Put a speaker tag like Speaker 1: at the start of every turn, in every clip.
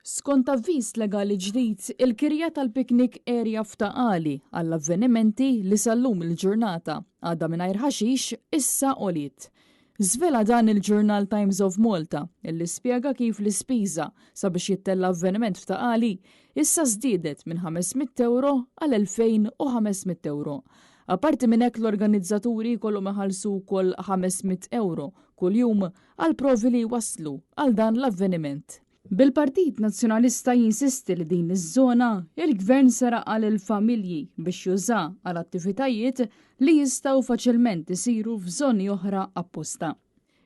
Speaker 1: Skont avviż legali ġdid, il-kirja tal-picnic area f'Ta' Qali għall-avvenimenti li sal-lum il-ġurnata għadha mingħajr ħaxix issa għoliet. Żvela dan il-ġurnal Times of Malta illi spjega kif l-ispiża sabiex jittella' avveniment f'Ta' Qali issa żdiedet minn 500 ewro għal 2,500 ewro. Apparti minn hekk l-organizzaturi jkollhom iħallsu wkoll 500 ewro kuljum għall-provi li jwasslu għal dan l-avveniment. Bil-Partit Nazzjonalista jinsisti li din iż-żona il-Gvern seraqha lill-familji biex jużaha għal attivitajiet li jistgħu faċilment isiru f'żoni oħra apposta.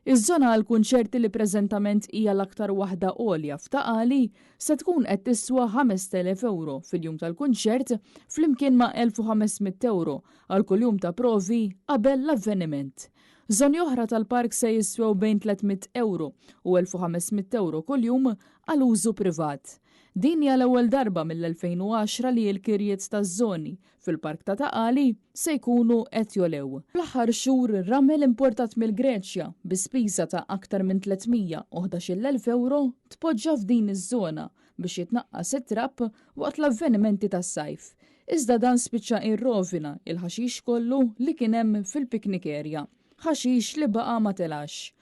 Speaker 1: Iż-żona għall-kunċerti li preżentament hija l-aktar waħda għolja f'Ta' Qali se tkun qed tiswa 5,000 ewro fil-jum tal-kunċert flimkien ma' 1,500 ewro għal kull jum ta' provi qabel l-avveniment. Żoni oħra tal-park se jiswew bejn 300 ewro u 1,500 ewro kuljum għal użu privat. Din hija l-ewwel darba mill-2010 li l-kirjiet taż-żoni fil-Park ta' Ta' Qali se jkunu qed jogħlew. Fl-aħħar xhur, ramel importat mill-Greċja bi spiża ta' aktar minn 311,000 ewro tpoġġa f'din iż-żona biex jitnaqqas it-trab waqt l-avvenimenti tas-sajf. Iżda dan spiċċa irrovina il-ħaxix kollu li kien hemm fil-picnic area, ħaxix li baqa' ma telax.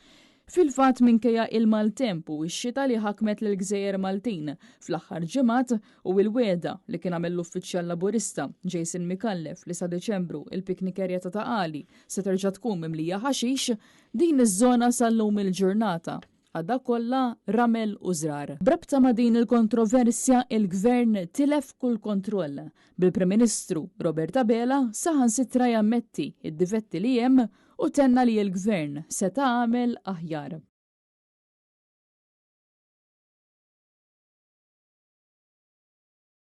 Speaker 1: Fil-fatt minkejja il-maltemp u x-xita li ħakmet lill-gżejjer Maltin fl-aħħar ġimgħat u il-wegħda li kien għamel l-uffiċjal Laburista Jason Micallef li sa Diċembru il-picnic area ta' Ta' Qali se terġa' tkun mimlija ħaxix, din iż-żona sal-lum il-ġurnata għadha kollha ramel u żrar. B'rabta ma' din il-kontroversja, il-Gvern tilef kull kontroll, bil-Prim Ministru Robert Abela saħansitra jammetti d-difetti li hemm u tenna li l-Gvern seta' għamel aħjar.